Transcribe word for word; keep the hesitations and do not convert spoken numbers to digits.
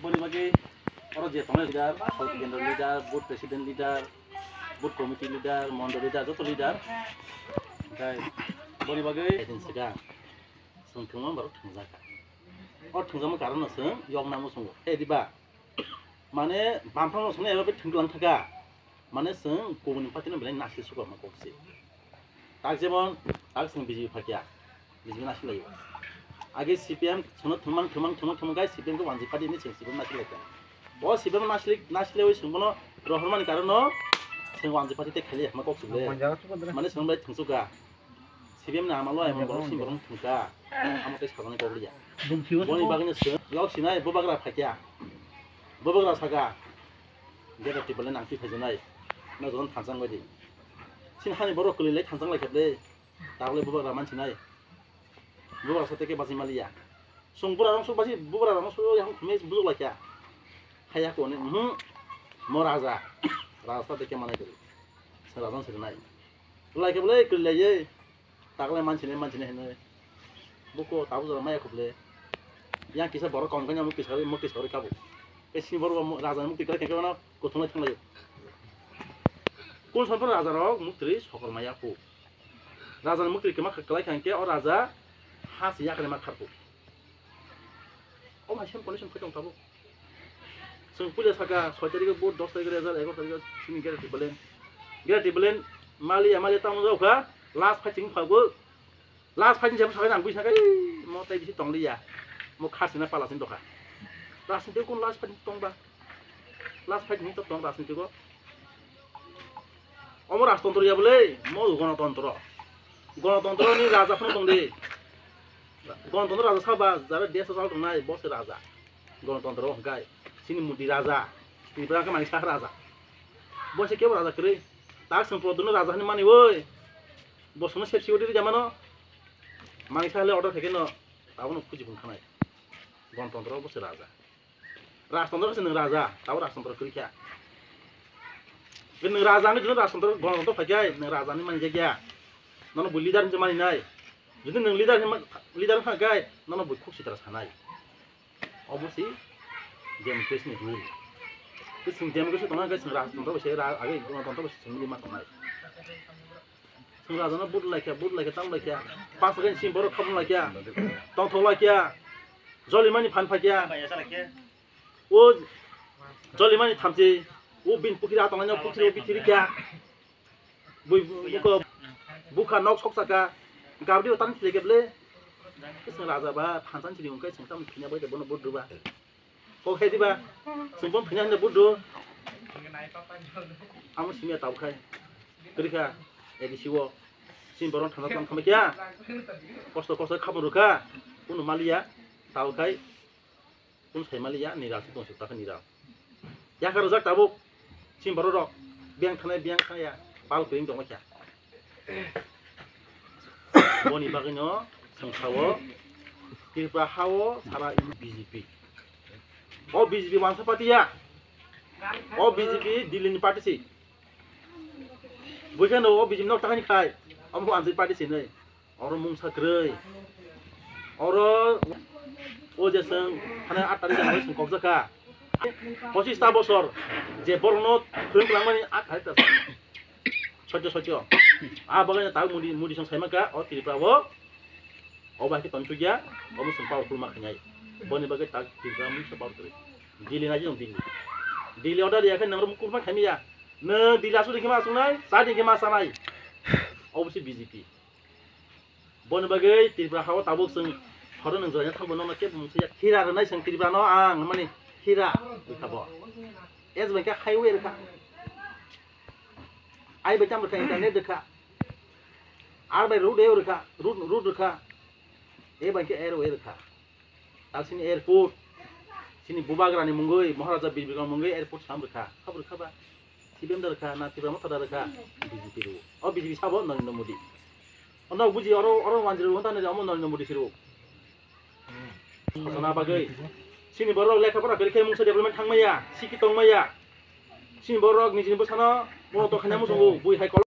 Boni bagwi oro je tongnai leader, South Kendra leader, booth president leader, booth committee leader, mondol leader, joto leader. Hwnkhe boni bagwi edin sika. Chwng thwngma borok thwngjak. O thwngjakma karon no chwng yok namo chwngo. He diba? Mane bamphang no chwngno eba thwnglang thaka. Mane chwng kubuni party no belai nasil sukarma kok se. Tak jemon, tak chwng B J P phakya. B J P nasil layo. Age C P M chwngno thwngmang, thwngmang, thwngmang, thwngmang gai C P M khe wanjwi party ni chwng C P M nasil laikha. O C P M nasil, nasil layo chwng bono rohormani karon no chwng wanjwi party tei khali hama kok se. Mane chwng belai thwngsuka. C P M ni amalo emon borok sini borok thwngkha. Amo tei sajani kok liya. Boni bagwino chwng yok sinai bubagra phaikya. Bubagra saka. Geta tibale nang twi phaijanai. Na joton thansang bai di. Sin hani borok kwlwi lai thansang lai khatle. Tabole bubagra man sinai. Bubagra sa teke basi maliya. Sung bura rong su basi bubagra rong su yang khumei bujok laikya. Haya ko ne, mhm. Mo raja. Raja sa teke manai kwlwi. Sa raja sirnai. Lai khatle kwlwi lai ye. Taklai manchine, manchine hinwi. Buko tabuk jora maya khuple. Yang kisa borok kom kanya mukti sagwi, mukti sagwi kabo. E sini borok bo raja ni mukti kare kengke mano kothonglai thanglaio. Kul sampor raja rok mukti sokor maya khu. Raja ni mukti kema khlai kangke o raja ha si yakre ma kharpu. O mai same condition khe tong tabuk. Chwng puila saka soi tarikh o vote, dos tarikh o result, egaroh tarikh o sini gera tibalen. Gera tibalen mali amali tamo jao kha, last fighting phago. Last fighting jabo sakai nang bui sakai mo tai bisi tong liya. Mo khasina pala sin dokha. Last fighting kon last fighting tong ba. Last fighting to tong last fighting ko. Omo rajtantro ya bole, mo gonotontro. Gonotontro ni raja phano tong di. Gonotontro raja saba, jara desh chal tongnai, bo se raja. Gonotontro hwnkhe chini Modi raja, Tripura hwnkhe Manik Saha raja. Bo se kebo raja kwrwi. Tak chwng Pradyut no raja hinwi mani oi. Bo sono sepsi odi rija mano. Manik Saha le order khaikhe no, abono khuji bung thanai. Gonotontro bo se raja. Rajtantro se nwng raja, tabo rajtantro kwrwi kha. Nwng raja ni jora rajtantro, gonotontro phai khe nwng raja ni mani jakya. Nono bui leader hinwi mani nai. Jodi nwng leader hinwi ma-, leader wngkha khe nono bui khuk sitra sanai. Obo se democracy ni rule. Tei chwng democracy tongna hwnkhe chwng rajtantro bai se ra-, age gonotontro bai se chwng ma tongnai. Chwng rajano vote laikha, vote laikha, tamo laikha. Pass khe chini borok khabung laikha. Tongthok laikha. Jolimani phan phaikha. O jolimani thamchi. O bini pukhiri atong laina pukhiri o bithiri kha. Bui bu-, buko bukha nok sok saka. Gabdi o tang thile keble. Chwng raja ba phansan chini hwnkhe chwng tamo phinya bai bono vote rwba. Kok hai diba? Chwng bo phinya hinwi vote rw. Amo simi ya tabuk khai. Kwrwi kha, A D C o. Chini borok thangna tong khamai kya? Kosto kosto khabang rwkha. Kunu maliya. Tabuk khai. Kunu sai maliya. Ni rasi tong suk takha ni ra. Yakha rwjak tabuk. Chini borok rok. Biyang thanai, biyang thangya. Pal kwrwng tongma kya. Boni bagwino chwng sao Tripura hao sara B J P. O B J P wansa party ya. O B J P Delhi ni party si. Buikhe no o B J P nok tahani khai. Omo wansa party si nei. Oro mungsa kwrwi. Oro o je chwng thani aat tarikh jani chwng kokjak kha. Pochis ta bosor je borokno phwrwng kwlangmani aat tarikh ta sotyo sotyo. A bagwi ta Modi, Modi song saima kha o Tripura o. O bai khe tong chukya, omo chwng powerful ma khainai. Boni bagwi ta Tripura mungsa power kwrwi. Delhi nai jong Delhi. Delhi order ya khe nang rom kurma khaimiya. Nang Delhi aswk khe ma aswk nai, cha din khe ma chanai. Obo se B J P. Boni bagwi Tripura hao tabuk chwng horo nang jora thangbo nono kebo mungsa ya khira rwnai chwng Tripura no ang mani khira rwkha bo. Es bai khe highway rwkha. Ai bai tam rwkha internet rwkha. Ar bai road e rwkha, road, road rwkha. E bai khe airway rwkha. Tal sini airport, sini bubagrani mungwi, Maharaja Bir Bikram mungwi airport sam rwkha. Kha bo rwkha ba? C P M da rwkha, na Tipra Motha da rwkha? B J P rw. O B J P sabo Narendra Modi. Ono buji oro, oro wanjri rw tani omo Narendra Modi siro. Sana bagwi. Sini borok lekha pora kwrwi khe mungsa development thangmaya, sikhi tongmaya. Sini borok nijini bwsano, borok dokhani muchungo, bui hai kolok.